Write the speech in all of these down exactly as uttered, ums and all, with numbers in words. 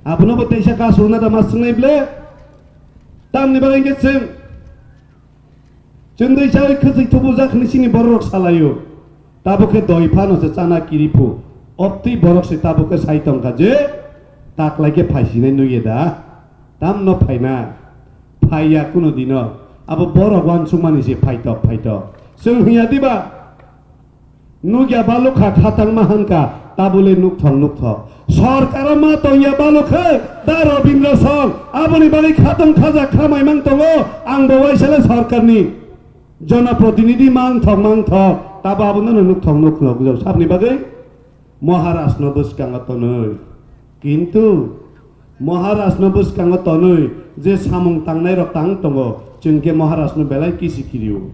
Abono bo teisa kasuna da ma swngnai ble. Tamni bagwi khe chwng, chwng dei chawi khwchwi thubu jak hwnwi chini bororok salaio. Tabuk khe doi phano se chana kiri phu. Obtwi borok se tabuk khe sai tongkha je taklai khe phaisinai nukya da. Tamno phaina? Phaiya kuno dino. Abo borok uansukmani se phaitok phaitok. Chwng hwnya diba? Nukya balukha khatangma hankha, tabule nukthok nukthok. Sorkaro ma tongya balukhe, da Robindra song, aboni bagwi khatong khaja khamai mang tongo, ang bo waisale sorkarni jonoprotinidhi mangthok mangthok, tabo abono no nukthok nukthok, sabni bagwi Maharajno bwskango tonwi. Kintu Maharajno bwskango tonwi je samung tangnairok tang tongo, chwng khe Maharajno belai kisi kirio.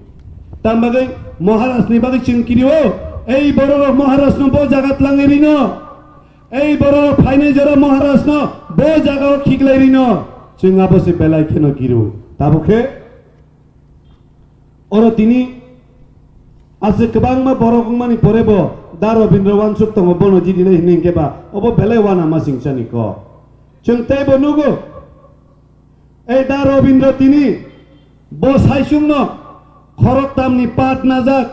Tam bagwi Maharajni bagwi chwng kirio, ei bororok Maharajno bo jaga tlangwi rino, ei bororok phainai jora Maharajno bo jagao khiklai rino, chwng abo se belai kheno kirio. Tabuk khe Oro tini aswk kwbangma borok wngmani pore bo Da Robindra uansuk tongo, bono jidinai hwnwi hwnkhe ba obo belai uanama singchani kok. Chwng teibo nugo, ei Da Robindra tini bo saichungno khoroktamni pat najak.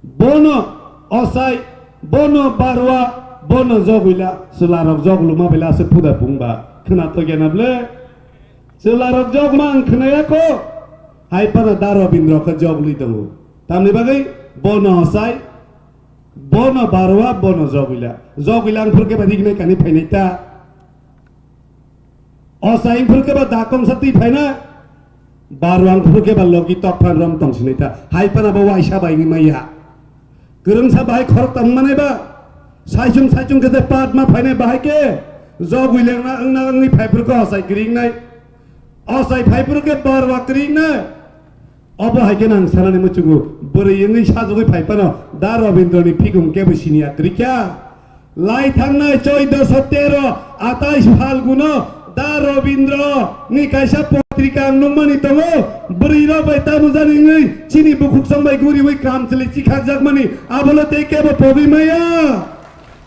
Bono Osai, bono Barwa, bono Jogwila, chwlarok Jogwluma belai aswk puda bungba khwna tokya na ble? Chwlarok Jogwluma ang khwnaya kho, hai phano Da Robindra khe Jogwlwi tongo. Tamni bagwi bono Osai, bono Barwa, bono Jogwila. Jogwila ang phurkhe ba rignai kani phainai ta. Osai wngphuru khe ba da kongsa twi phaina, Barwa wngphuru khe ba logi tokphan rom tong sinai ta. Hai phano bo waisa bai wngwi maya. Kwrwngsa bahai khorok tong manai ba. Saichung saichung khe je pat ma phainai bahai khe. Jogwi lengna wngna wngwi phaiphuru khe Osai kwrwi wngnai. Osai phaiphuru khe Barwa kwrwi wngnai. Obo hai khe nang sanani muchungo, bwrwi wngwi sajagwi phai phano Da Robindrani phikung kebo siniya kwrwi kha. Lai thangnai choidoso tero atais Phalguno Da Robindrani kaisa potrika ang nukmani tongo, bwrwirok bai tamujani wngwi chini bukhuksong bai guriwi kamchwlwi chikhakjakmani, abole tei kebo pogwi maya.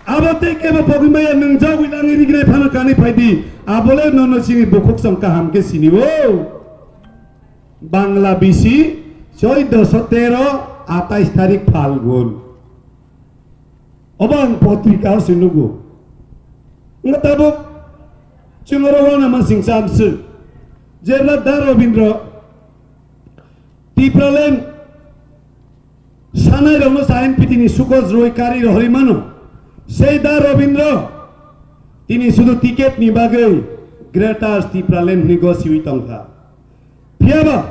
Abo tei kebo pogwi maya, nwng jagwi langwi rignai phano kanwi phaidi, abole nono chini bukhuksong kaham khe sinio. Bangla bisi choidoso tero atais tarik Phalgun. Obo ang potrika o se nugo. Wngkha tabuk chwng oro uanama singcha amswk. Jebla Da Robindra Tipraland sanai rokno sa M P T ni sukos roi kari rohori mano. Sei Da Robindra tini sudu ticket ni bagwi Greater Tipraland hwnwi gosiwi tongkha. Phiyaba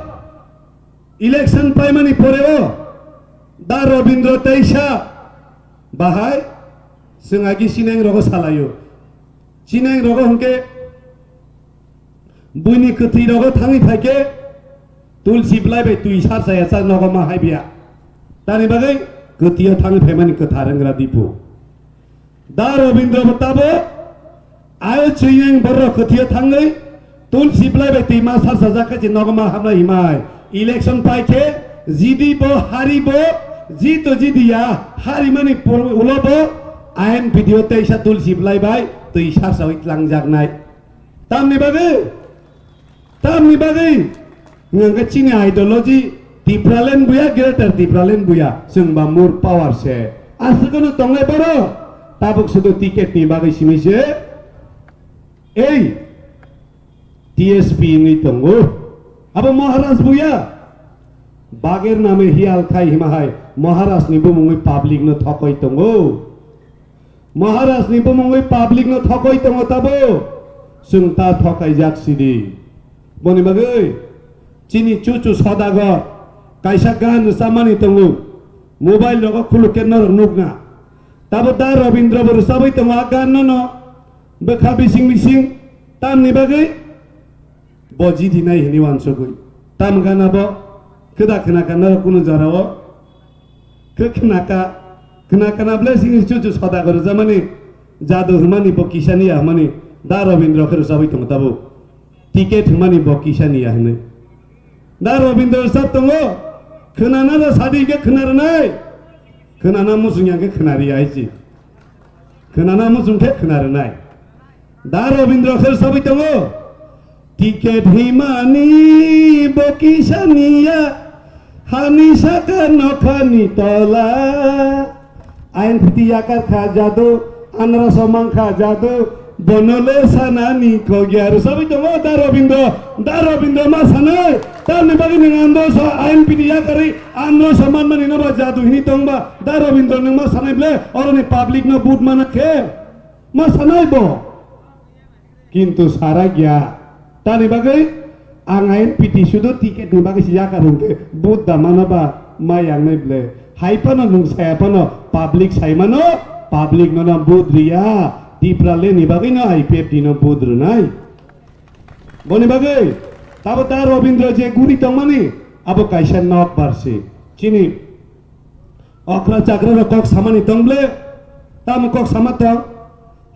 election paimani poreo Da Robindra teisa bahai chwng agi sineng rogo salaio. Sineng rogo hwnkhe buini kwthwi rogo thangwi phaikhe tulsi bwlai bai twi sar chaya chak nogo ma haibiya. Tani bagwi kwthwio thangwi phaimani kwthar wngkha dipu. Da Robindra bo tabo ayo chwiyeng borok kwthwio thangwi tulsi bwlai bai twi ma sarsa jak khe je nogo ma hamlai himai. Election pai khe jidi bo hari bo jito jidi ya harimani pur-, ulo bo ain video teisa tulsi bwlai bai twi sarsawi tlangjaknai. Tamni bagwi Tamni bagwi hwnkhe chini ideology Tipraland buya, Greater Tipraland buya, chwng ba more power se. Aswkno tongnai boro tabuk sudu ticket ni bagwi simi se. Ei T S P wngwi tongo. Abo Maharaj buya. Bager name hiyal khai hima hai Maharaj ni bumungwi public no thokoi tongo. Maharaj ni bumungwi public no thokoi tongo tabo. Chwng ta thokaijak sidi. Boni bagwi chini chuchu Sodagar kaisa gan rwchapmani tongo. Mobile rogo khuluk khe norok nukna. Tabo Da Robindra bo rwchapwi tongo a gan no no. Bwkha bising bising tamni bagwi. Bo jidinai hwnwi uansugwi. Tam gana bo, khwda khwnaka norok kunu jorao. Khe khwnaka, khwnaka na blessing is chuchu Sodagar rwjamani, jadu hwnmani bo kisani ya hwnmani, Da Robindra khe rwchabwi tongo tabuk. Ticket hwnmani bo kisani ya hwnwi. Da Robindra rwchap tongo, khwnana da sadi khe khwna rwnai. Khwnana muchung ya khe khwna riya hai si. Khwnana muchung khe khwna rwnai. Da Robindro khe sabui tongo. Ticket himani bo kisa niya, hani saka nokhani tola. Ain phiti yakar kha jadu, anra somang kha jadu, bono le sanani kogya. Ru sabui tongo da Robindro, da Robindro ma sanai. Tamni bagwi nwng ando so ain phiti yakari anra soman mani no ba jadu hini tongba. Da Robindro nwng ma sanai ble, oroni public no vote mana khe. Ma sanai bo. Kintu sara gya. Tani bagwi ang ain piti sudu ticket ni bagwi si yakar hwnkhe vote da mano ba ma yangnai ble. Hai phano nwng saya phano public sai mano, public nono vote riya. Tipra le ni bagwi no I P F T no vote rwnai. Boni bagwi tabo ta Robindro je guri tongmani abo kaisa nok barsi. Chini Okra chakra rok kok samani tong ble, tamo kok sama tong?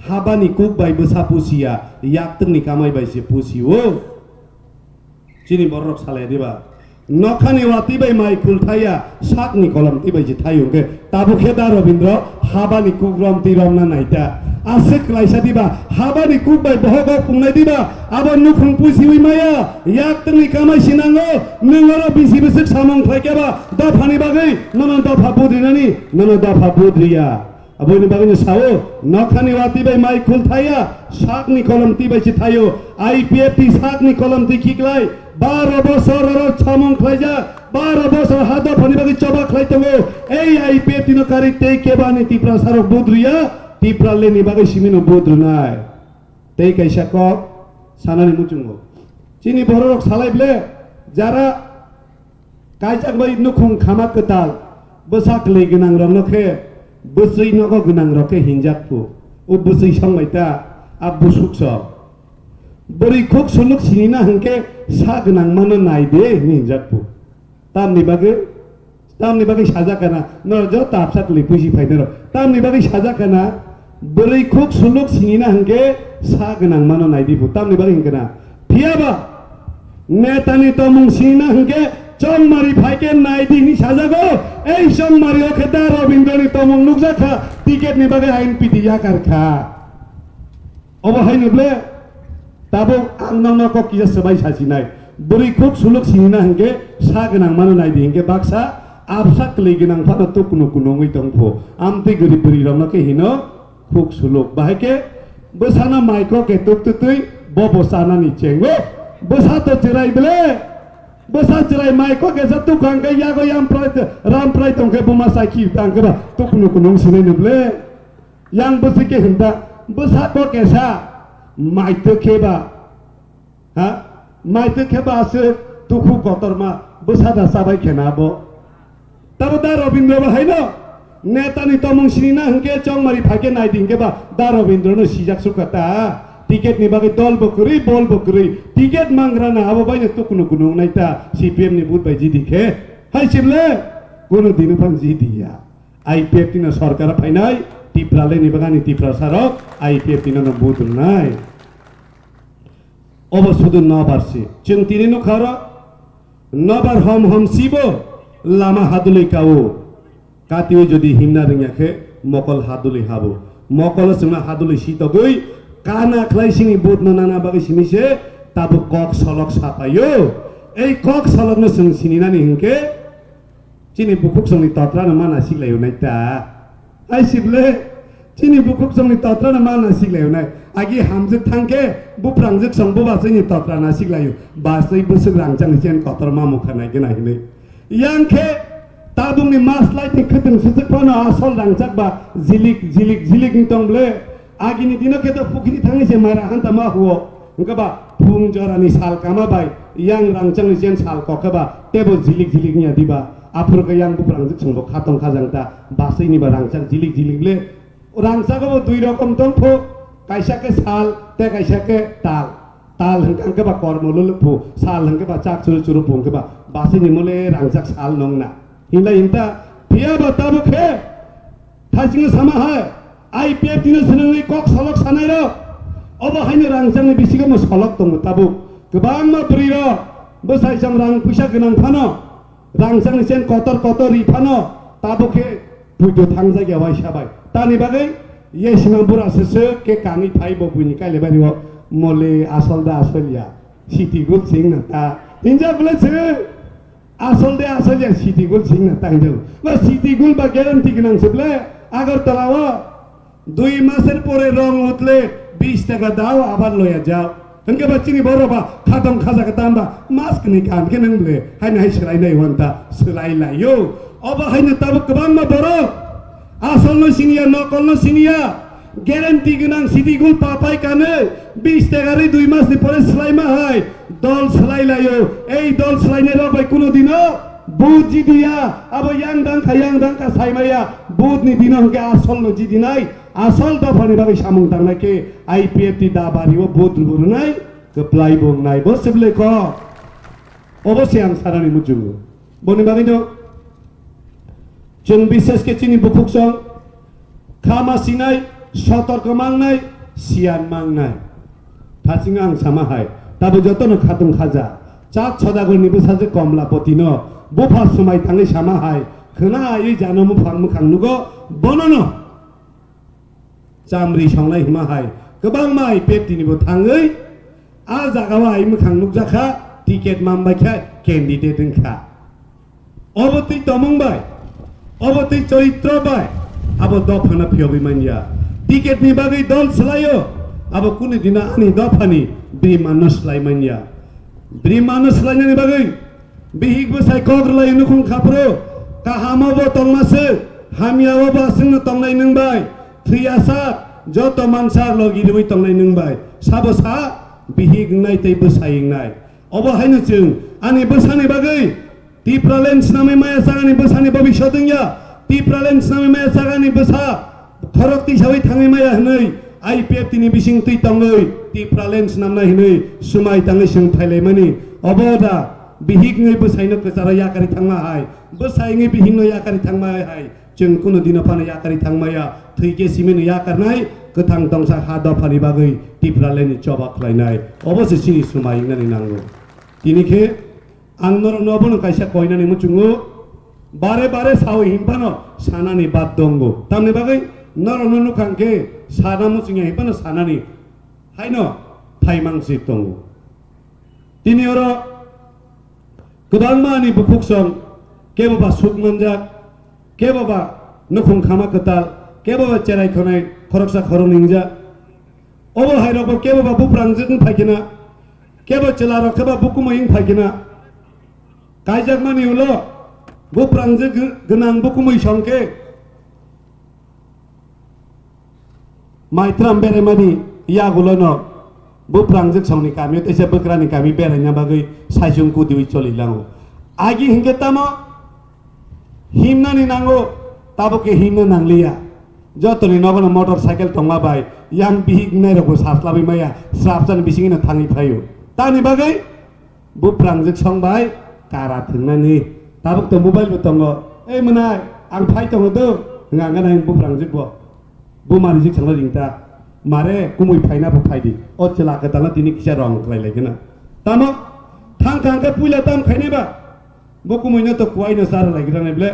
Habani kuk bai bwsa pusiya, yaktwng ni kamai bai se pusi o. Chini borok rok salai diba? Nokhani watwi bai mai khul thaya, sakni kolom twi bai se thayo hwnkhe, tabuk khe da Robindro habani kuk rom twi romna naita. Aswk klaisa diba, habani kuk bai bohok o pungnai diba, abo nukhung puisiwi maya, yaktwngni kamai sinango, nwng oro bisi bwswk samung khlai khe ba, dophani bagwi nono dopha budrinani, nono dopha budriya. Aboini bagwino sao, nokhani watwi bai mai khul thaya, sakni kolom twi bai se thaio, I P F T sakni kolom twi khiklai, baro bosor oro samung khlaijak, baro bosor ha dophani bagwi choba khlai tongo, ei I P F T no kari tei kebani Tiprasa rok budriya, Tipra leni bagwi simino budrunai. Tei kaisa kok sanani muchungo. Chini bororok salai ble, jara kaijak bai nukhung khama kwtal, bwsa kwlwi gwnang rokno khe bwswi nogo gwnang rok khe hinjak phu. O bwswi song bai ta, a busuk song. Bwrwi khuk suluk sinina hwnkhe sa gwnang mano nai de hinwi hinjak phu. Tamni bagwi, tamni bagwi sajak kana, no joto absa kwlwi puisi phainai rok. Tamni bagwi sajak kana, bwrwi khuk suluk sinina hwnkhe sa gwnang mano nai di phu. Tamni bagwi hwnkhe na. Phiya ba, netani tomung sinina hwnkhe chongmari phaikhe nai di hinwi sajago. Ei chongmari o khe da Robindroni tomung nukjak kha, ticket ni bagwi ain piti yakar kha. Obo haino ble, tabuk ang nokno kok kisa swbai sasinai. Bwrwi khuk suluk sinina hwnkhe sa gwnang mano nai di hwnkhe baksa absa kwlwi gwnang phano tuk kuno kuno wngwi tong phu. Amtwi gori bwrwi rokno khe hino khuk suluk. Bahai khe bwsano mai kok khe tuk tutwi bo bo chanani chengo. Bwsa to chwrai ble. Bwsa chwrai mai kok khe sa tuk hwnkhe yago yam prai ram prai tong khe buma sai khi tang khe ba tuk kuno kuno wng sinai no ble. Yang bwswi khe hwnba, bwsa kok kesa maitwk khe ba, ha? Maitwk khe ba aswk tukhu kotorma bwsa da chabai khe na bo. Tabo da Robindro bo haino, netani tomung sinina hwnkhe chongmari phaikhe nai di hwnkhe ba da Robindro no sijak sukha ta. Ticket ni bagwi dol bo kwrwi, bol bo kwrwi. Ticket mangrana abo baino tukunu kunu wngnai ta. C P M ni vote bai jidi khe. Hai sible, kunu dino phang jidi ya. I P F T no sorkar phainai, Tipra le ni bagani Tiprasa rok I P F T no no vote rwnai. Obo sudu nobar si. Chwng tini nukha oro, nobar hom hom sibo lama hadulwi kao. Katio jodi himna rwngya khe mokol hadulwi habo. Mokolo chwngno hadulwi sitogwi kana khlai sini vote no nana bagwi simi se tabuk kok solok sapaio. Ei kok solokno chwng sininani hwnkhe Chini bukhuk songni totra no mana siklaio nai ta. Hai sible, chini bukhuk songni totra no mana siklaio nai. Agi hamjwk thangkhe, buprangjwk song bo basai ni totra na siklaio. Basai bwswk rangchak ni chen kotor ma mukha nai gena hinwi. Yang khe tabuk ni mas lai ni khwtwng swchwk phano asol rangchak ba jilik, jilik, jilik ni tong ble. Agini dino khe to pukhri thangwi se maira hanta ma huo. Hwnkhe ba phung jorani sal kama bai yang rangchakni chen sal kokhe ba tebo jilik jilik wngya diba. Aphuru khe yang buprangjwk chwngbo khatong khajang ta baswini ba rangchak jilik jilik le. Rangchago bo dui rokom tong pho, kaisa khe sal tei kaisa khe tal. Tal hwnkhe hwnkhe ba kormo luluk pho, sal hwnkhe ba chak churu churu pho hwnkhe ba baswini mole rangchak sal nongna. Hinlai hinta phiya ba tabuk khe Thaisingo sama hai, I P F T no swnangwi kok solok sanai rok. Obo haino rangchakni bisingo mo solok tongo tabuk. Kwbangma bwrwi rok bwsai cham rang puisa gwnang phano, rangchakni chen kotor kotor ri phano, tabuk khe puido thangjak ya waisa bai. Tani bagwi Ye sima bura se se ke kangwi phai bo buini kaile bari o mole asol da asol ya. Siti gul sing na ta. Hinja bole se asol de asol ya siti gul sing na ta hinja. Ba siti gul ba guarantee gnang se ble Agartala o dui masor pore rong utle bish taka dao abar loya jao. Hingke ba chini borok ba khatong khaja khe tamba mas kni kan khe nang ble haino hai swlai nai wanta swlai lai yo. Obo haino tabuk kwbangma borok asol no siniya, nokol no siniya, guarantee gwnang siti gul papai kane bish taka ri dui mas ni pore swlai ma hai dol swlai lai yo. Ei dol swlai nai rok bai kuno dino but jidi ya, abo yang dang kha yang dang kha sai ma ya, but ni dino hingke asol no jidi nai. Asol dophani bagwi samung tangnai khe I P F T da bari o vote rwnai, kwplai bo wngnai, bo se ble kok. Obo se ang sanani muchungo. Boni bagwino chwng bishesh khe chini bukhuk song khama sinai, sotorko mangnai, siyan mangnai. Thasing ang sama hai, tabo jotono khatung khaja. Chat Sodagorni bwsajwk Komlapotino bupha swmai tangwi sama hai, khwna aiwi jano muphang mwkhang nugo, bonono. Chamri songnai hima hai kwbangma I P F T ni bo thangwi a jaga o ai mwkhang nukjakha, ticket man bai kha, candidate wngkha. Obo twi tomung bai, obo twi choritro bai abo dophano phiyogwi manya. Ticket ni bagwi dol swlaio, abo kunu dina ani dophani bwrwi manno swlai manya. Bwrwi manno swlainani bagwi Bihik bwsai kok rwlai nukhung khaphuru, kahamo bo tongma se, hamya o bo aswkno tongnai nwng bai, thwiya sak, joto mansa logi rwui tongnai nwng bai, sabo sa, bihik wngnai tei bwsai wngnai. Obo haino chwng ani bwsani bagwi Tipraland swnamwi maya sak ani bwsani bobiswt wngya, Tipraland swnamwi maya sak ani bwsa khorok tisawi thangwi maya hwnwi I P F T ni bising twi tongwi Tipraland swnamnai hwnwi swmai tangwi chwng phailaimani. Obo da bihik wngwi bwsaino kwcharo yakarwi thangma hai, bwsai wngwi bihikno yakarwi thangma hai, chwng kunu dino phano yakarwi thangmaya, thwi khe simino yakarnai, kwthang tongsa ha dophani bagwi Tipralandni choba khlainai. Obo se chini swmai wngnani nango. Tini khe ang norokno obono kaisa koinani muchungo, bare bare sawi hinphano sanani bad dongo. Tamni bagwi norokno nukhang khe sana muchungya hinphano sanani haino phaimang si tongo. Tini oro kwbangma ani bukhuk song, kebo ba suk manjak, kebo ba nukhung khama kwtal, kebo ba cherai khonai khoroksa khoroknwi wngjak. Obo hai rokbo kebo ba buprangjwk wng phai khena, kebo chwla rok khe ba bukumui wng phai khena. Kaijakmani ulo buprangjwk gw-, gwnang bukumui song khe Maitram beraimani yagulono buprangjwk songni kamio teisa bwkrani kami beraina bagwi saichung kudiwi cholilango. Agi hinkhe tamo himnani nango, tabukhe himna nangliya. Jotoni nogono motor cycle tongma bai yang bihik nairokbo saslabwi maya, srapsani bisingino thangwi phaio. Tamni bagwi Buprangjwk song bai kara thwngnani. Tabuk to mobile bo tongo. "Ei mwnai, ang phai tongo do," hwnga hwnga nang buprangjwk bo. Buma rijwk songno ringta. "Mare, kumui phaina bo phai di. O chwla kwtalno tini kisa rong khlai lai kheno." Tamo? Thang thang khe puila tam khainai ba? Bo kumui no to kuai no chara lai gra nai ble.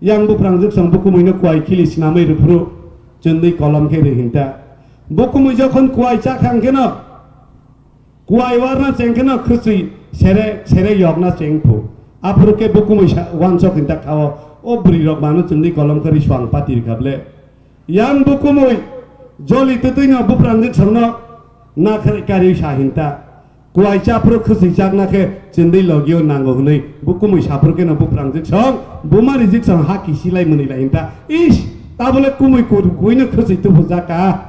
Yang buprangjwk song bo kumui no kuai khili snamwi rw phuru chwndwi kolom khe rw hinta. Bo kumui jokhon kuai cha khang kheno, kuai warna cheng kheno khwchwi sere, sere yokna cheng phu. Aphuru khe bukumui sa-, wansok hinta khao, o bwrwi rok mano chwngwi kolom khe risuang pati rwkha ble. Yang bukumui joli twtwi no buprangjwk songno na khe kariui sa hinta. Kuai chaphuru khwchwi chakna khe chwngwi logio nango hwnwi bukumui saphuru kheno buprangjwk song, buma rijwk song ha kisilai mwnwi lai hinta. Ish, tabole kumui kur-, kuino khwchwi tubu jaka.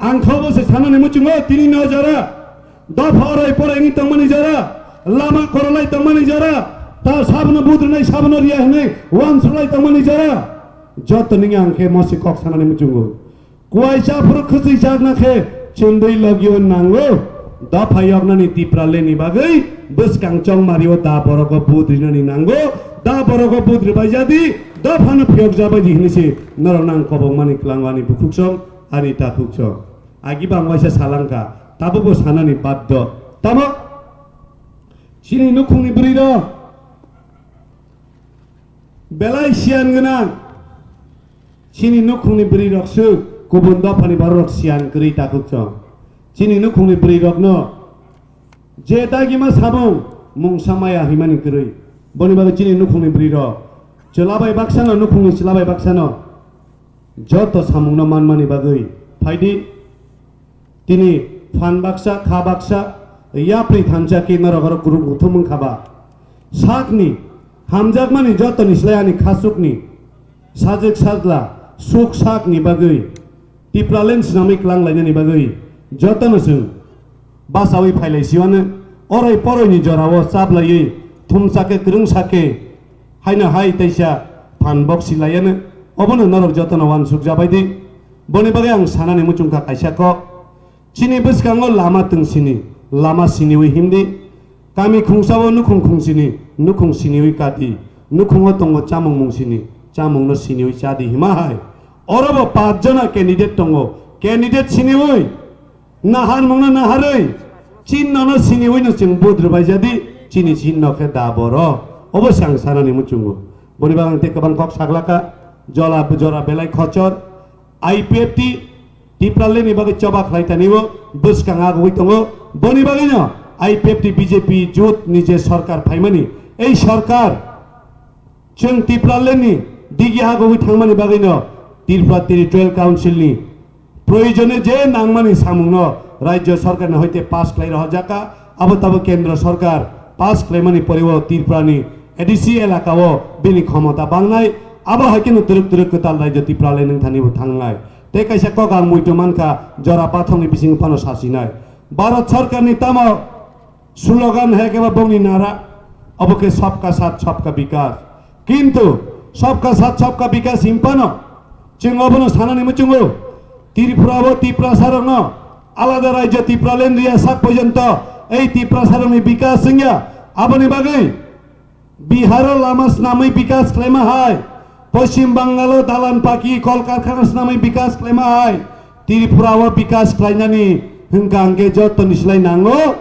Ang kho bo se sanani muchungo tini no jora. Dopha orai porai wngwi tongmani jora, lama korolai tongmani jora, ta sabono budrwnai sabono riya hwnwi wansrwlai tongmani jora. Joto nini ang khe mosi kok sanani muchungo. Kuai chaphuru khwchwi chakna khe chwndwi logio nango. Dopha yoknani Tipralandni bagwi bwskang chongmario da borogo budrinani nango. Da borogo budri bai jadi, dophano phiyok jabai di hwnwi se norok nang kobokmani kwlango ani bukhuksong, ani takhuksong. Agi bang waisa salangkha, tabukbo sanani baddo. Tamo? Chini nukhungni bwrwi rok belai siyan gwnang. Chini nukhungni bwrwi rok se Kubun dophani bororok siyan kwrwi takhuk chwng. Chini nukhungni bwrwirokno je dagima samung mungsa maya himani kwrwi. Boni bagwi chini nukhungni bwrwirok chwla bai baksano, nukhungni chwla bai baksano joto samungno manmani bagwi phaidi. Tini phan baksa, kha baksa, yapri thansa khe norok oro kwrwng kuthum wngkha ba. Sakni, hamjakmani jotoni slai ani khasukni, sajwk sajla, suk sakni bagwi, Tipraland swnamwi kwlang lainani bagwi jotono chwng basaui phailai siwano, orai poroini jorao chaplaiwi thumsa khe kwrwngsa khe haino hai teisa phan boksi laiano, obono norok jotono uansuk jabaidi. Boni bagwi ang sanani muchungkha kaisa kok. Chini bwskango lama twngsini, lama siniwi himdi. Kami khungsao nukhung khungsini, nukhung siniwi kadi. Nukhungo tongo chamung mungsini, chamungno siniwi chadi hima hai. Orobo paanch jona candidate tongo. Candidate siniwi, naharmungno naharwi, chinnano siniwino chwng vote rwbaijadi, chini chinno khe da boro. Obo se ang sanani muchungo. Boni bagwi ang tei kwbang kok saglaka, jola jora belai khochor. I P F T Tipraland ni bagwi choba khlai tani o bwskang agugwi tongo. Boni bagwino I P F T B J P jut ni je sarkar phaimani, ei sarkar chwng Tipraland ni digi agugwi thangmani bagwino Tripura Territorial Council ni proyojone je nangmani samungno rajyo sarkar ni hoite pass khlai rohorjaka, abo tabo kendro sarkar pass khlaimani pore o Tripura ni A D C elaka o bini khomota bangnai, abo hai kheno twrwk twrwk kwtal rajyo Tipraland wng thani bo thangnai. Tei kaisa kok ang muitu mankha, jora pathokni bisingo phano sasinai. Bharat sarkarni tamo slogan hai khe ba bongni nara, abo khe sabka saath sabka vikas. Kintu sabka saath sabka vikas himphano chwng obono sanani muchungo, Tripura o Tiprasa rokno alada rajyo Tipraland riya sak porjonto ei Tiprasa rokni vikas wngya, aboni bagwi Biharo lama swnamwi bikas khlaima hai, Poschim Bangalo dalan paki, kol karkhana swnamwi bikas khlaima hai, Tripura o bikas khlainani hwnkha hwnkhe jotoni slai nango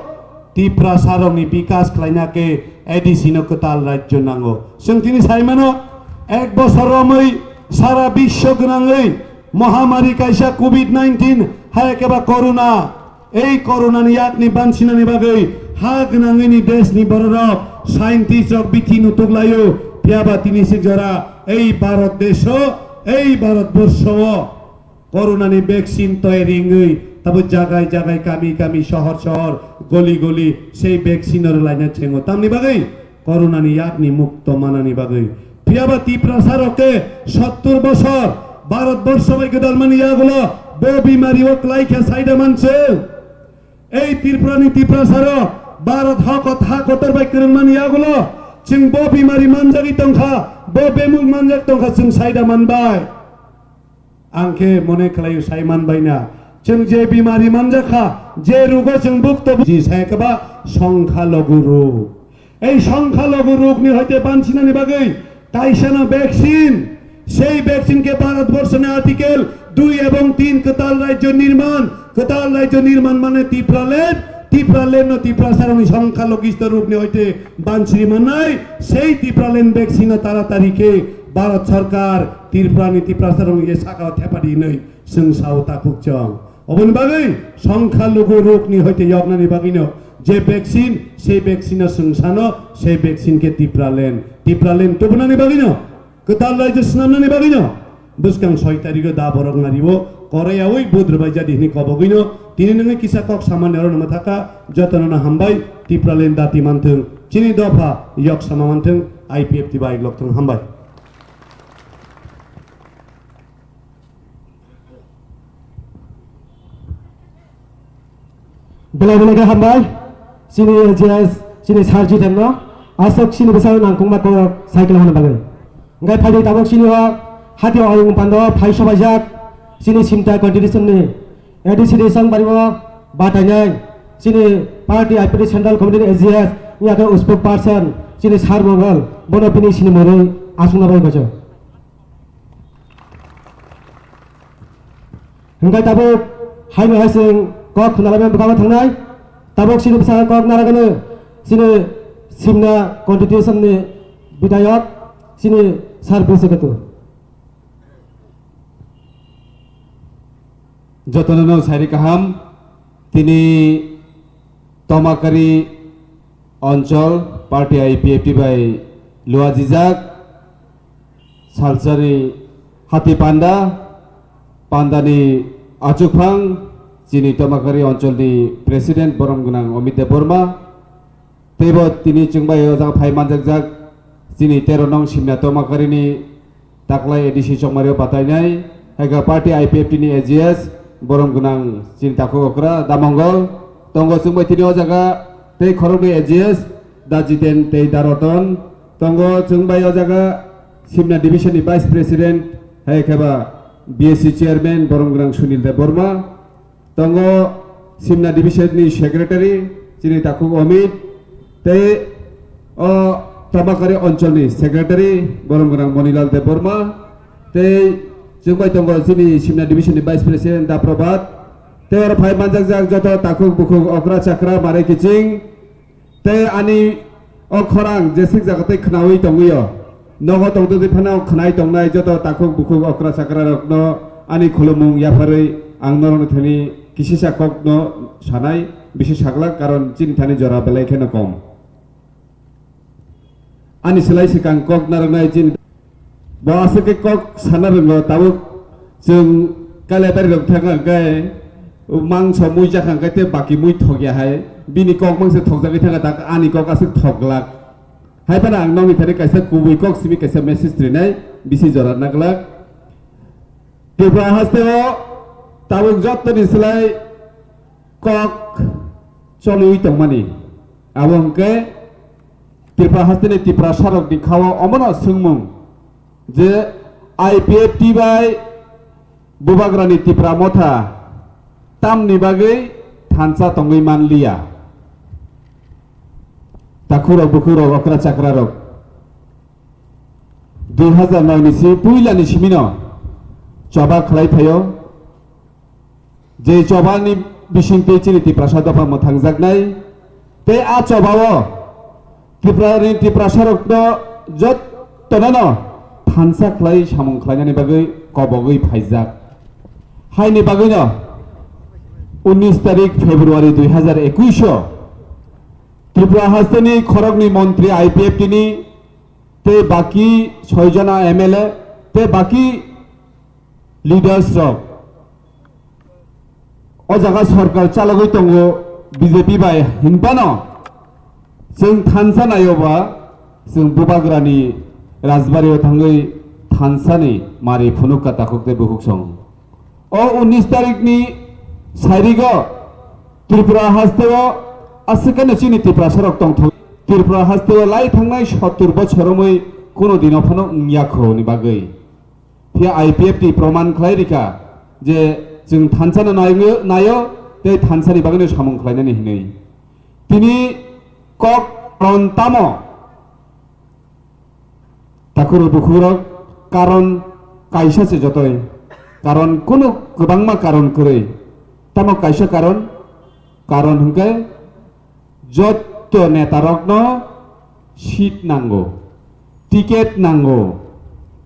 Tiprasa rokni bikas khlaina khe A D C no kwtal rajyo nango. Chwng tini saimano, ek bosor romwi sara biswo gwnangwi mohamari kaisa covid nineteen hai khe ba corona, ei corona ni yakni bansinani bagwi ha gwnangwini desh ni bororok, scientist rok bithi nutuk laio, phiyaba tini se jora ei Bharat desho, ei Bharat borsho o corona ni vaccine toyari wngwi tabo jagai jagai, kami kami, sohor sohor, goli goli sei vaccine no rwlaina chengo. Tamni bagwi corona ni yakni mukto manani bagwi. Phiyaba Tiprasa rok khe sottur bosor Bharat borsho bai gwdalmani yagulo bo bimari o kwlai khe saida manse. Ei Tripura ni Tiprasa rok Bharat ha kot-, ha kotor bai kwrwngmani yagulo chwng bo bimari manjagwi tongkha, bo bemuk manjak tongkha, chwng saida manbai. Ang khe mone khlaio sai manbaina. Chwng je bimari manjakha, je rugo chwng bukto ji sai khe ba songkha logu ruk. Ei songkha logu rukni hoite bansinani bagwi kaisano vaccine, sei vaccine khe Bharat borshoni article dui ebong tin kwtal rajyo nirman, kwtal rajyo nirman mane Tipraland, Tipraland no Tiprasa rokni songkha logisto rukni hoite bansiri mannai, sei Tipraland vaccine no taratari khe Bharat sarkar Tripura ni Tiprasa rokni je saka o thepadi hinwi chwng sao takhuk chwng. Oboni bagwi songkha lugu rukni hoite yoknani bagwino je vaccine, sei vaccine no chwng sano, sei vaccine khe Tipraland. Tipraland tubunani bagwino, kwtal raijyo swnamnani bagwino bwskang soi tarigo da borok nario koreyaui budrwbai jadi hini kobogwino tini nungwi kisa kok samani oro nangma thaka jotono no hambai. Tipraland dati manthung, chini dopha yok sama manthung, I P F T bai lokthung, hambai. Belai belai khe hambai, chini A G S, chini sir Jiten no, aswk chini bwsai nangkukma kok cycle hwnna bagwi. Hwnkhe phaidi tabuk chini o hati o ayung pando phai sobaijak, chini Simta constitution ni A D C ni song bari o batainai, chini party I P T Central Committee ni A G S, wngya khe spokesperson, chini sir Mongol, bono bini sini mwnwi aswkna bagwi bacha. Hwnkhe tabuk haino hai chwng kok khwnalaimani bwkhango thangnai. Tabuk chini bwskango kok narwknai chini Simna constitution ni bidhayok chini sir Bisi Ketu. Jotono no sairi kaham, tini Tomakari Onchol Party I P F T bai luajijak salsani hati panda, pandani achukphang chini Tomakari Oncholni President borom gwnang Amit Debbarma, teibo tini chwngbai o jaga phai manjakjak chini tero nong Simna Tomakarini taklai A D C chongmario batainai, hai khe party I P F T ni A G S, borom gwnang chini takhuk okra da Mongol, tongo chwngbai tini o jaga tei khoroknwi A G S da Jiten tei da Roton, tongo chwngbai o jaga Simna division ni vice president, hai khe ba B S C chairman borom gwnang Sunil Debbarma, tongo Simna division ni secretary chini takhuk Amit, tei o Tomakari Oncholni secretary borom gwnang Monilal Debbarma, tei chwngbai tongo chini Simna division ni vice president da Prabhat, tei oro phai manjakjak joto takhuk bukhuk okra chakra marai kiching, tei ani o khorang jesik jaga tei khnaui tongwio. Nogo tongtwtwi phano khnai tongnai joto takhuk bukhuk okra chakra rokno ani khulumung yapharwi ang norokni thani kisisa kokno sanai, bisi saglak, karon chini thani jora belai kheno kom. Ani slai swkang kok narwknai chini bo aswk khe kok sana rwngo, tabuk chwng Kailaibari rok thangkha hwnkhe mangso mui jakha hwnkhe tei baki mui thokya hai, bini kok mangse thokjagwi thangkha, tak ani kok aswk thoklak. Hai phano ang nokni thani kaisa kubui kok simi kaisa message rinai, bisi jora naglak. Tripura hasteo tabuk jottoni slai kok choliwi tongmani. Abo hwnkhe Tripura hasteni Tiprasarokni khao omono swngmung je I P F T bai Bubagrani Tipra Motha tamni bagwi thansa tongwi manliya. Takhurok bukhurok okra chakrarok dui hazar noi ni si puilani simino choba khlai phaio. Je chobani bisingtwi chini Tiprasa dopha mwthangjaknai, tei a chobao Tripurani Tiprasarokno jottonono thansa khlai samung khlainani bagwi kobogwi phaijak. Haini bagwino unis tarik February dui hazar ekush o Tripura hasteni khoroknwi montri I P F T ni tei baki soi jona M L A tei baki leaders rok o jaga sorkar chalogwi tongo B J P bai hinphano chwng thansa nayoba chwng Bubagrani Rajbari o thangwi thansani mari phunuk ka takhuk tei bukhuk song. O unis tarikni sairigo Tripura hasteo aswkano chini Tiprasarok tongthok. Tripura hasteo lai thangnai sottur bochor romwi kuno dino phano wngya kho ni bagwi. Phiya I P F T proman khlai rikha je chwng thansano naio, naio tei thansani bagwino samung khlainani hinwi. Tini kok ron tamo? Takhurok bukhurok karon kaisa se jotoi. Karon kunu kwbangma karon kwrwi. Tamo kaisa karon, karon hwnkhe jotto netarokno seat nango, ticket nango.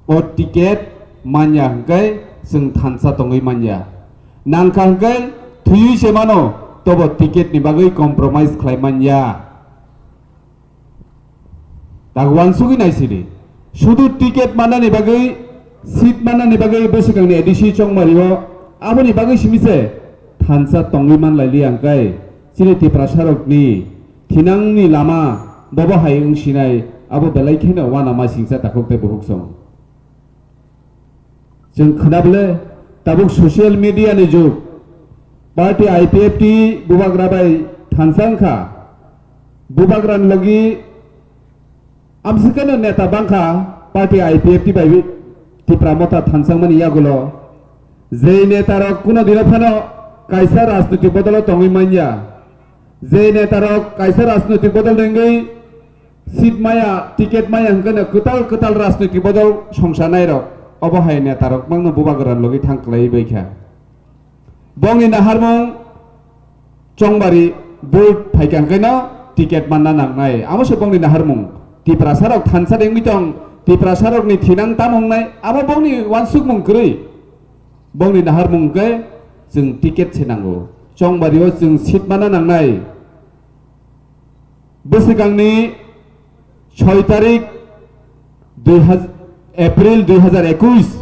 O ticket manya hwnkhe chwng thansa tongwi manya. Nangkha hwnkhe thwiwi se mano, tobo ticket ni bagwi compromise khlai manya. Tak wansugwi naisidi. Sudu ticket mannani bagwi, seat mannani bagwi bwswkangni A D C chongmario, aboni bagwi simi se thansa tongwi manlaili ang kai. Chini Tiprasarokni thinangni lama bobo hai wngsinai, abo belai kheno uanama singcha takhuk tei bukhuk song. Chwng khwnabole tabuk social media ni jug. Party I P F T Bubagra bai thansa wngkha. Bubagra ni logi amswkano neta bangkha party I P F T bai Tipra Motha thansangmani yagulo. Je neta rok kuno dino phano kaisa rajniti bodolo tongwi manya. Je neta rok kaisa rajniti bodol nengwi seat maya, ticket maya hwnkhe no kwtal kwtal rajniti bodol songsanai rok. Obo hai neta rok mangno Bubagra ni logi thang kwlaiwi bai kha. Bongni naharmung chongbari vote phaikha hwnkhe no ticket manna nangnai. Amo se bongni naharmung. Tiprasa rok thansa dengwi tong, Tiprasa rokni thinang tamo wngnai, amo bongni wansukmung kwrwi. Bongni naharmung hwnkhe Chwng ticket se nango. Chongbario chwng seat mana nangnai. Bwswkangni soi tarik dui haz-, April dui hazar ekwis,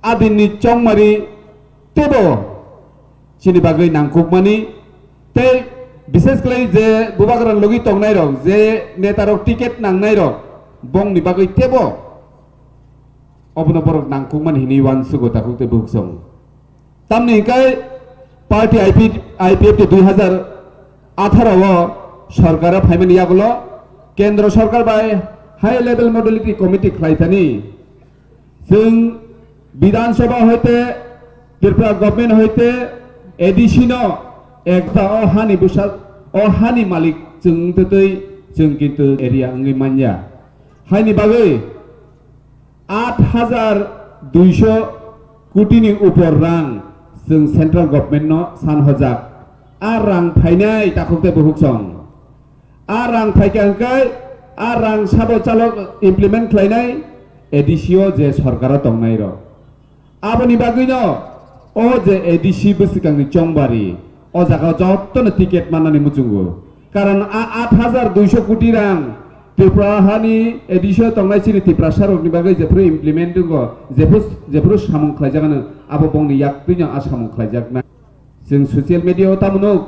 adinni chongmari tebo chini bagwi nangkukmani, tei bises khlai je bubagrang logi tongnairok, je netarok ticket nangnairok, bongni bagwi tebo obono borok nangkukmani hinwi uansugo takhuk tei bukhuk song. Tamni hwnkhe party I P, I P F T dui hazar atharo o sorkar o phaimani yagulo kendro sorkar bai high level modality committee khlaithani. Chwng Bidhan Sabha hoite, Tripura government hoite, A D C no ekta o hani bwsa, o hani malik chwng wngtwi twi chwng kintu area wngwi manya. Haini bagwi aat hajar duisho kotini upor rang chwng central government no san hojak. A rang phainai takhuk tei bukhuk song. A rang phaikha hwnkhe a rang sabo chalo implement khlainai A D C o je sorkar o tongnai rok. Aboni bagwino o je A D C bwswkangni chongbari, o jaga jotono ticket mannani muchungo. Karon a aat hajar duisho koti rang Tripura hani A D C o tongnai chini Tiprasa rokni bagwi jephuru implement wngo, jephuru, jephuru samung khlaijak ano, abo bongni yaktwino a samung khlaijaknai. Chwng social media o tamo nuk,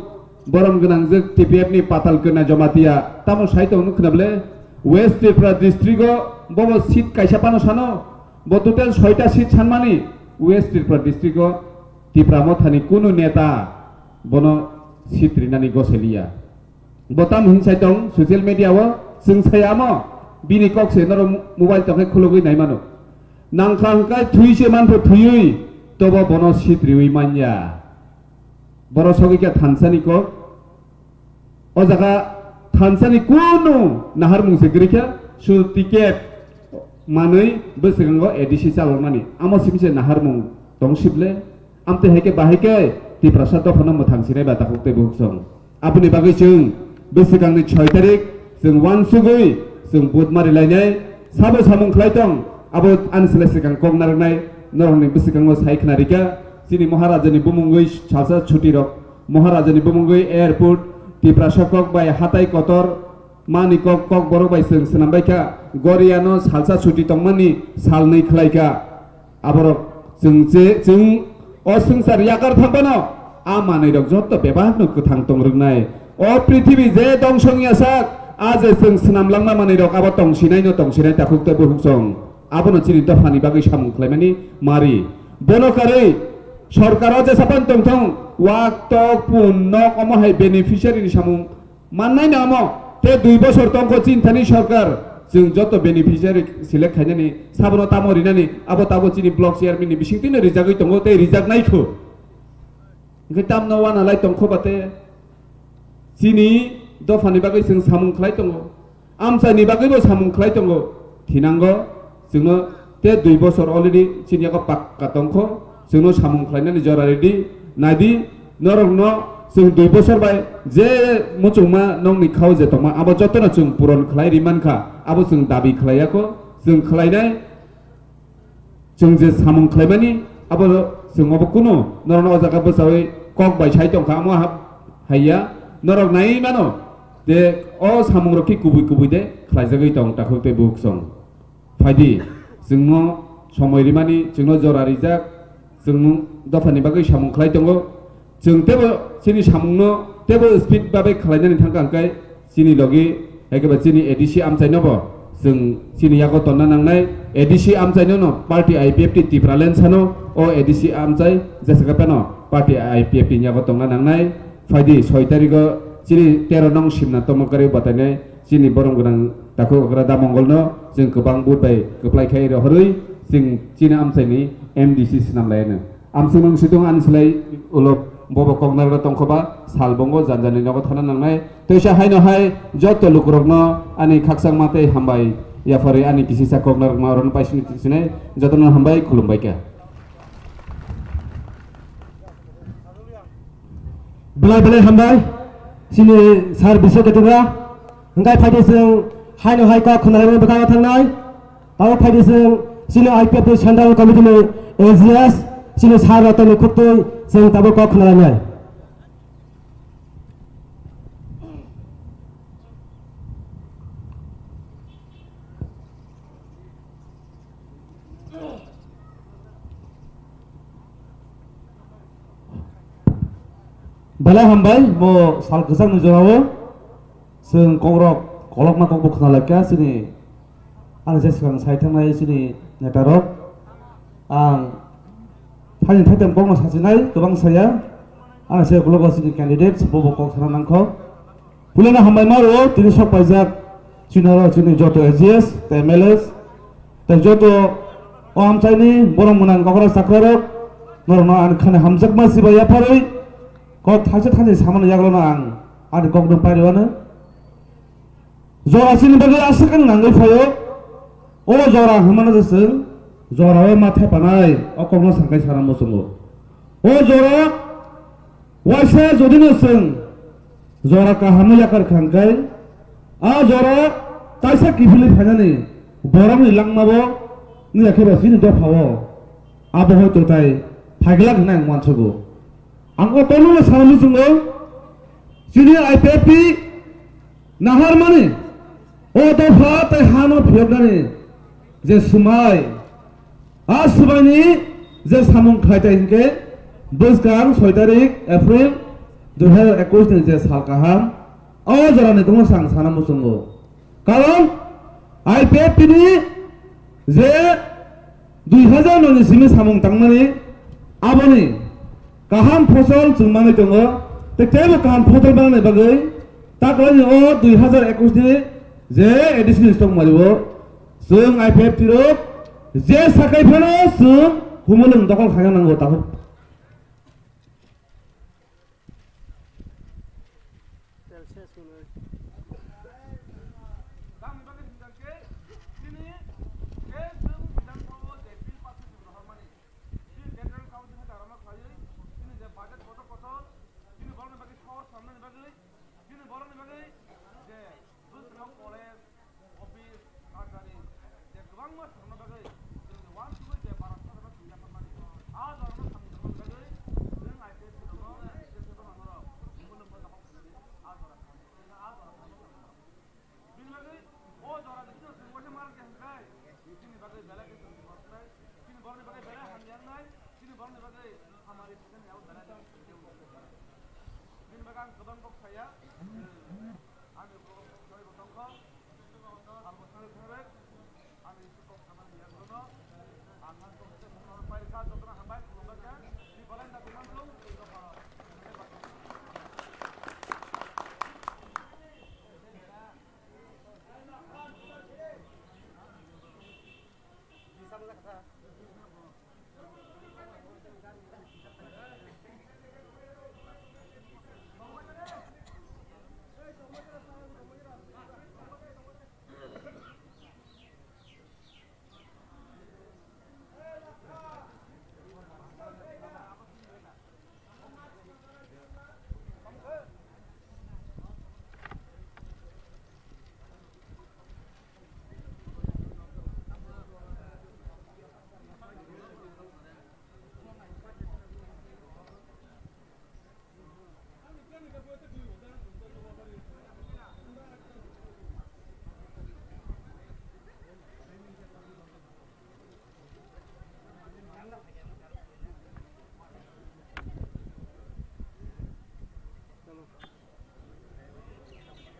borom gwnangjwk T P F ni Patal Kanya Jamatia tamo sai tong nuk khna ble, West Tripura district o bobo seat kaisa phano sano, bo total soita seat sanmani West Tripura district o Tipra Mothani kunu neta bono seat rinani goseliya. Bo tamo hinsai tong social media o, chwng sai amo, bini kok se norok mobile tongkhe khulugwi naimano. Nangkha hwnkhe thwi se manpho thwiwi, tobo bono seat riwi manya. Borok sogwi khe thansani kok. O jaga thansani kunu naharmung se kwrwi kha, su ticket manwi bwswkango A D C chaloknani. Amo simi se naharmung tong sible. Amtwi hai khe bahai khe Tiprasa dophano mwthang sinai ba takhuk tei bukhuk song. Aboni bagwi chwng bwswkangni soi tarik chwng uansugwi chwng vote mari lainai, sabo samung khlai tong, abo ani slai swkang kok narwknai norokni bwswkango sai khna rikha. Chini Maharajani bumungwi salsa chuti rok, Maharajani bumungwi airport, Tiprasa kok bai hatai kotor, mani kok, kok borok bai chwng swnam bai kha. Goriano salsa chuti tongmani salnwi khlai kha. Aborok chwng che, chwng o swngchar yakar thang phano, a manwi rok joto bebak no kwthang tong rwknai. O prithibi je dongso wngya sak, a je chwng swnam langma manwi rok abo tong sinai no tong sinai takhuk tei bukhuk song. Abono chini dophani bagwi samung khlaimani mari. Bono karwi sorkar o jesa pan tong thong, wak tok pun nok omo hai beneficiary ni samung mannai no omo, tei dui bosor tongkho chini thani sorkar, chwng joto beneficiary select khainani, sabono tamo rinani, abo tabo chini block chairman ni bisingtwino rijagwi tongo tei rijaknai kho. Hwnkhe tamno wana lai tongkho ba tei chini dophani bagwi chwng samung khlai tongo, amchaini bagwibo samung khlai tongo, thinango chwngno tei dui bosor already chini yago pakka tongkho, chwngno samung khlainani jora ready, naidi, norokno chwng dui bosor bai je muchungma nokni khao je tongma, abo jotono chwng puron khlai ri mankha, abo chwng dabi khlai yakho, chwng khlainai, chwng je samung khlaimani, abo chwng obo kunu norokno o jaga bwchawi kok bai sai tongkha, amo ha-, haiya, norok nai mano je o samung rok khe kubui kubui de khlaijagwi tong takhuk tei bukhuk song. Phaidi, chwngno somoi rimani, chwngno jora rijak, chwng dophani bagwi samung khlai tongo. Chwng tebo chini samungno tebo speed babai khlainani thangkha hwnkhe chini logi, hai khe ba chini A D C amchaino bo chwng chini yago tonna nangnai. A D C amchaino no party I P F T Tipraland sano, o A D C amchai jesa khe phano party I P F T ni yago tongna nangnai. Phaidi soi tarigo chini tero nong simna tongma karwi batainai. Chini borom gwnang takhuk okra da Mongolno chwng kwbang vote bai kwplai khai rohorwi chwng chini amchaini M D C swnam laino. Amswngmung sidung ani slai ulo bobo koknarwkno tongkhoba sal bongo janjani nogo thana nangnai. Teisa haino hai joto lukurokno ani khakchangma tei hambai yapharwi ani kisisa koknarwkma orono paisini tisinai jotono hambai khulumbai kha. Belai belai hambai, chini sir Biswa Ketura. Hingkai phaidi chwng haino hai kok khwnalaimani bwkhango thangnai. Tabuk phaidi chwng chini I P F T Central Committee ni A G S, chini sir Ratan ni khuktwi Chwng tabuk kok khna lainai. Belai hambai, bo sal kwchangni jorao chwng kokrok kolokma kokbo khna laikha chini, ani je swkang sai thangnai chini netarok. Ang thani thaitam kokno sachinai kwbang saya, ani se ukulok chini candidates bobo kok sana nangkho. Pulana hambai maro tini sok paijak chini aro chini joto A G S tei M L As tei joto o amchaini borok mwnang kokra chakrarok norokno ani khani hamjakma sibai yapharwi kok thaisa thani samani yagrono ang ani kokno pairiwano. Jora chini bagwi aswk ang nangwi phaio. O jora hwnmano je chwng jorao ma thaipanai o kokno sangkai sana muchungo. O jora waisa jodino chwng jora kahamno yakar kha hwnkhe, a jora kaisa kiphilwi phainani borokni langmabo wngya khe ba chini dophao abo hoito tai phaiglak hwnwi ang uansugo. Ang o tongmano sana muchungo, chini I P F T naharmani o dopha tei hano phiyoknani je swmai, a swmaini je samung khlai tai hwnkhe bwskang soi tarik April dui hazar ekwis ni je sal kaham, o jorani tongmano ang sana muchungo. Karon I P F T ni je dui hazar noi ni simi samung tangmani, aboni kaham phosol chwng manwi tongo, tei teibo kaham phosol manani bagwi taklani o dui hazar ekwis ni je A D C ni stock mario chwng I P F T rok je sakai phano chwng humulwng dokol khaina nango takhuk. Tamni bagwi hwnka khe chini je chwng Bidhan Sabha o je bill pass khe chwng rohormani, chini Central Council hai rwma khlaiwi chini je budget kotor kotor chini borokni bagwi sor samnani bagwi chini borokni bagwi je bwskango college, office, kajari, je kwbangma samna bagwi chwng uansugwi je bara sajagwi thwngya pharmani. A jorano samung tangmani bagwi chwng I P F T rokno je soto mangrok, bumung bai dokhol khlainani a jora khlainai. Chwng a jora khlainai. Bini bagwi o jora je chwng waisa mar khe hwnkhai, chini bagwi belai khe chwng jora khlai, chini borokni bagwi belai hamya wngnai, chini borokni bagwi hamari thangkhe belai khe. Bini bagwi ang kwbang kok saya. Ani borok soi bo tongkha. Ang bo thangwi thangrek. Ani kok samani yagrono. Ang ang kok se mungno pai kha, jotono hambai khulumba kha. Ni balai da kuman tong.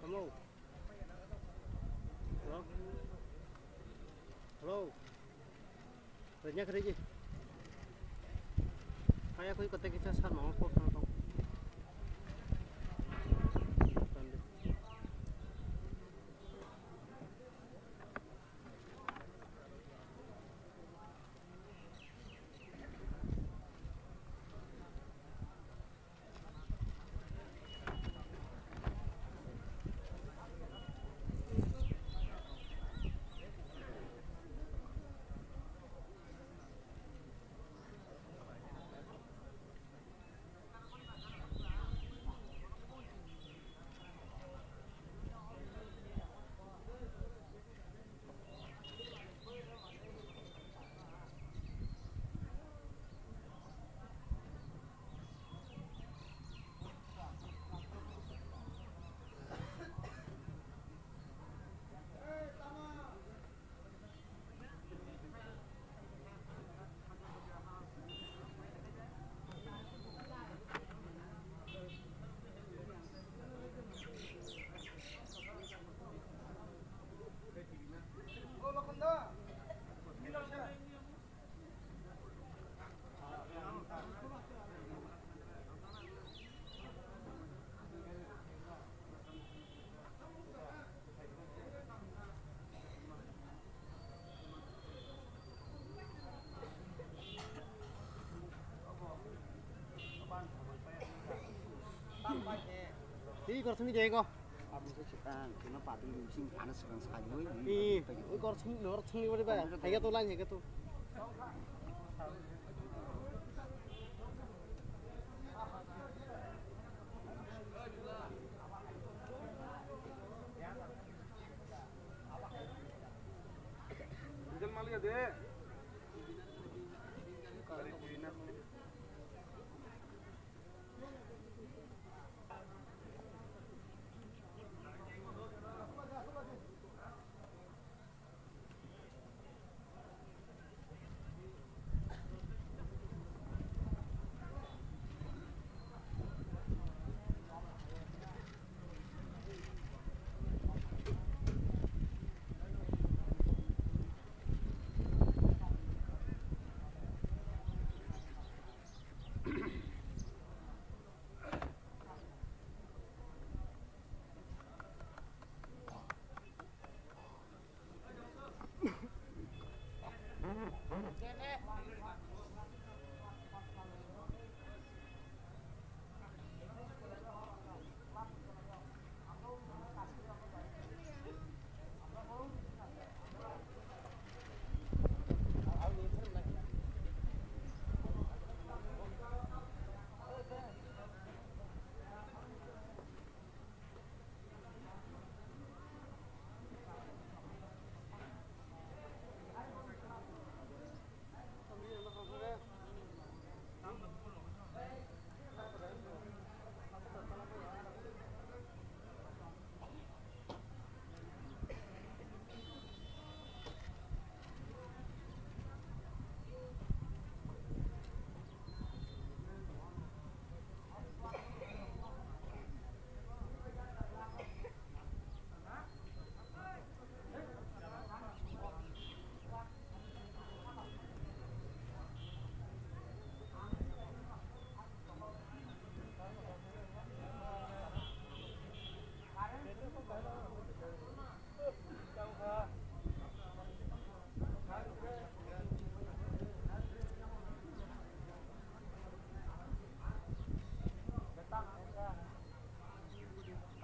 Hello. Hello. Hello. Renya kare ji. Kaya koi kata kita sar mau kok kau. Gor thangwi de go. Abo se chikang, kino pati ring sing, ano swkang sai oi, ui, ui, pati. Ui, gor thang, gor thangwi bari ba. Hai ga to, line hai ga to. Rijal maliya de.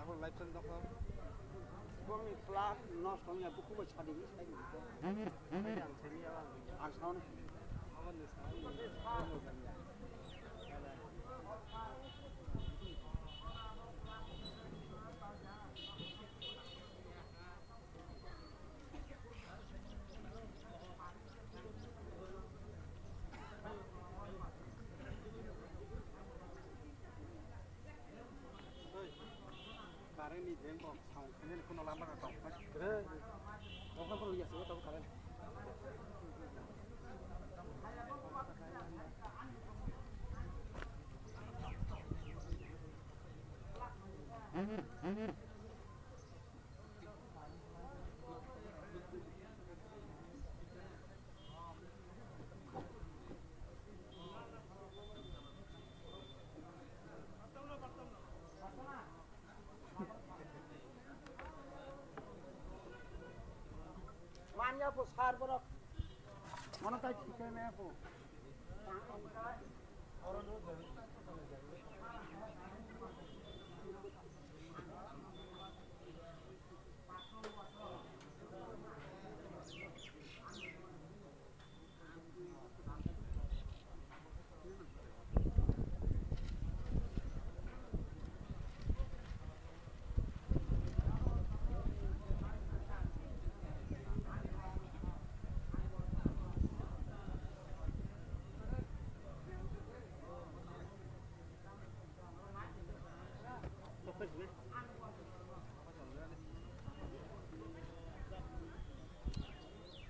Abo live channel dokho. Bongni flat nosto wngya bukhuk bai sadi ni sai ni. Ang sauni. Current ni jeng kok sound khwlai kheno lama ka kok. Current. Kok na phuru ya se to current. Manya po sar borok. Mana tai chikai me po.